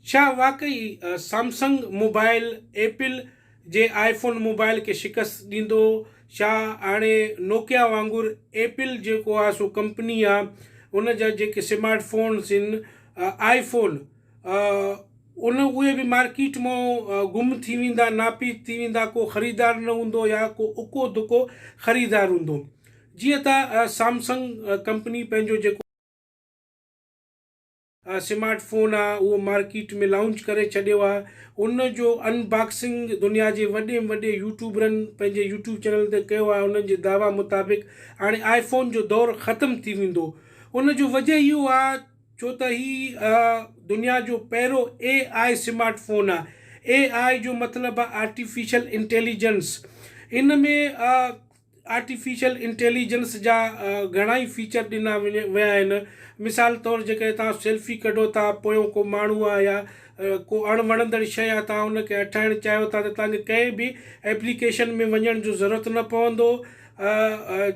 ڇا واقعي Samsung mobile Apple جي آء فون موبائل کي شڪست ڏيندو؟ ڇا هاڻي نوڪيا وانگر ايپل جيڪو آ سو ڪمپني آ ان جا جيڪي سمارٽ فونس ان آء فون ان اهي به مارڪيٽ مان گم ٿي ويندا ناپيد ٿي ويندا ڪو خريدار نه هوندو يا ڪو اڪو دڪو خريدار هوندو جيئن ته سامسنگ ڪمپني پنهنجو جيڪو سمارٽ فون آ اهو مارڪيٽ ۾ لانچ ڪري ڇڏيو آ ان جو ان باڪسنگ دنيا جي وڏي ۾ وڏي يوٽيوبرن پنهنجي يوٽيوب چينل تي ڪيو آ انهن جي دعويٰ مطابق هاڻي آء فون جو دور ختم ٿي ويندو ان جو وجه اهو آ ڇو ته هي دنيا جو پهريون اي آء سمارٽ فون آ اي آء جو مطلب آ آرٽيفيشل انٽيليجنس ان ۾ آرٽيفيشل انٽيليجنس جا گهڻا ئي فيچر ڏنا ويا آهن مثال طور جيڪڏهن توهان سيلفي ڪڍو ٿا پويون ڪو ماڻهو آهي يا ڪو اڻ وڻندڙ شيء آهي توهان ان کي هٽائڻ چاهيو ٿا ته توهان کي ڪنهن به ايپليڪيشن ۾ وڃڻ جو ضرورت نه پوندو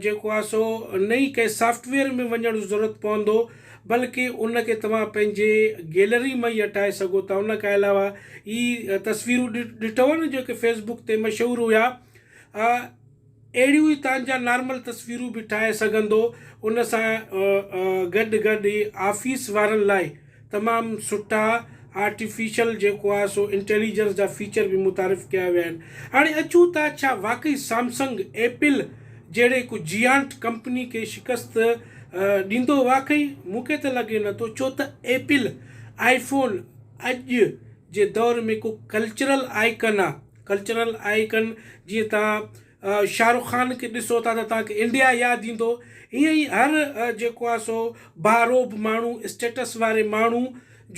جيڪو آهي سو نه ئي ڪنهن سافٽ ويئر ۾ وڃڻ جو ضرورت پوندو بلڪه ان کي توهان پنهنجي گيلري مان ئي هٽائي سگهو ٿا ان کان علاوه هي تصويرون ڏٺو نه جيڪي فيسبوڪ تي مشهور هيا اهڙيون ئي توهان جا نارمل تصويرون به ٺاهي سگهندو ان سان گڏ گڏ هي آفيس وارن لاء تمام سٺا آرٽيفيشل جيڪو آهي سو انٽيليجنس جا فيچر به متعارف ڪيا ويا آهن هاڻي اچون ٿا ڇا واقعي سامسنگ ايپل جهڙي هڪ جيانٽ ڪمپني کي شڪست ڏيندو واقعي مون کي ته لڳي نٿو ڇو ته ايپل آئي فون اڄ جي دور ۾ هڪ ڪلچرل آئيڪن آهي ڪلچرل آئيڪن جيئن توهان شاهه رخ خان کي ڏسو ٿا ته توهان کي انڊيا ياد ايندو ائين ئي هر جيڪو آهي سو باروب ماڻهو اسٽيٽس واري ماڻهو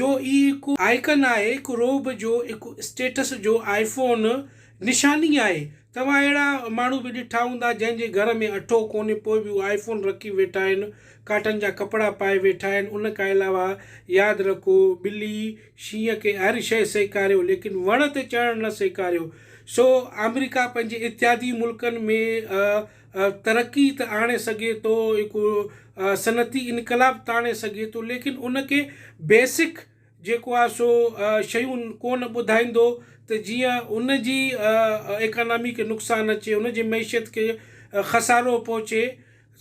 جو ئي هڪ آئيڪن آهي هڪ روب جو هڪ اسٽيٽس جو آئي فون نشاني آهي توهان اهڙا ماڻهو به ڏٺا هوندا جنهن جي گهر ۾ اٺو ڪونهي پوء به هو آئي فون رکي ويٺا آهن ڪاٽن جا ڪپڙا پائي ويٺا آهن ان کان علاوه ياد رکو ٻلي شينهن کي هر شيء سيکاريو ليڪن وڻ تي چڙهڻ نه سيکاريو. سو آمريڪا پنهنجي اتحادي ملڪن ۾ ترقي ته آڻي سگهي ٿو، هڪ صنعتي انقلاب ته آڻي سگهي ٿو ليڪن ان کي بيسڪ جيڪو آهي سو شيون ڪونه ٻڌائيندو ته جيئن ان جي ايڪانامي کي نقصان اچي، ان جي معيشت کي خسارو پهچي.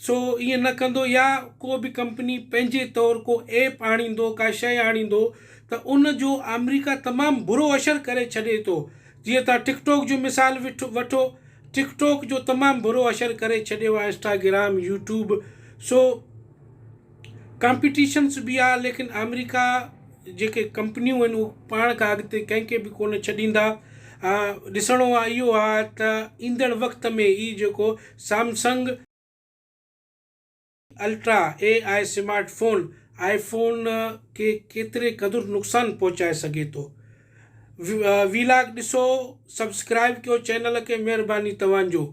سو ائين نه ڪندو يا ڪو به ڪمپني پنهنجي طور ڪو ايپ آڻيندو ڪا شيء آڻيندو ته ان جو آمريڪا تمام برو اشر ڪري ڇڏي ٿو جيئن توهان ٽڪ ٽاڪ جو مثال وٺو ٽڪ ٽاڪ جو تمام برو اشر ڪري ڇڏيو آهي انسٽاگرام يوٽيوب سو ڪامپيٽيشنس به آ ليڪن آمريڪا جيڪي ڪمپنيون آهن اهي پاڻ کان اڳتي ڪنهن کي به ڪونه ڇڏيندا ڏسڻو آ اهو آ ته ايندڙ وقت ۾ هي جيڪو Samsung ultra A I smart phone iPhone کي ڪيتري قدر نقصان پهچائي سگهي ٿو وي لاگ ڏسو سبسڪرائب ڪيو چينل کي مهرباني توهان جو.